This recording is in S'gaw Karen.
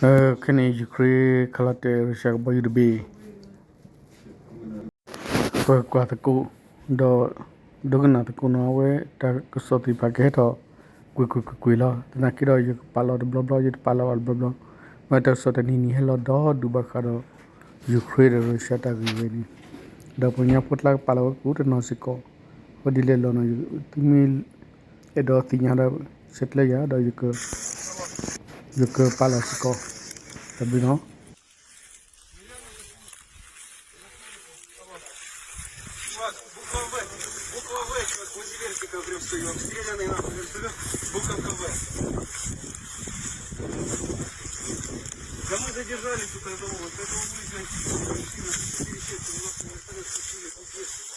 ခဲန့ၣ် ယူၤခရ့ၣ်ခးလီၤတဲာ် ရၢၡါကဘီယူၤတဘ့ၣ် ပကွၢ်သကိး ဒီး ဒိကနၣ်သကိးနီၤ အဝဲတၢ်ကစီၣ်သ့ၣ်တဖၣ်ကဟဲထီၣ် ကွ့ၢ်ကွ့ၢ်ကွ့ၢ်ကွ့ၢ်လီၤ. သနာ်က့ဒီး ယကပာ်လီၤတဘျီဘျီ ယတပာ်လီၤဘၣ်တဘျီဘျီ, မ့ၢ်တၢ်ကစီၣ်တနံၤနံၤဟဲလီၤဒီဒူၣ်ဘၣ်ဃးဒီး ယူၤခရ့ၣ်ဒီးရၢၡါတၢ်ဂ့ၢ်ဝဲန့ၣ်, ဒီးပှၤကညီဖိတကျါကပာ်လီၤဝဲကိးတနီၤစ့ၢ်ကီး, အဃိဒ်လဲၣ်လီၤနီၤ သုမ့ၢ်အဲၣ်ဒိးသ့ၣ်ညါဒီး ဆဲးကျၢယၤဒီး ယကပာ်လီၤစ့ၢ်ကီး, တၢ်ဘျုးနီၤ. Буква В, буква В, как в Василевке, как в Римской, обстрелянный наш вертолёт, буковка В. Да мы задержались у Козлова, вот это улица, четыре шесть, у нас вертолёт четыре, пиздец.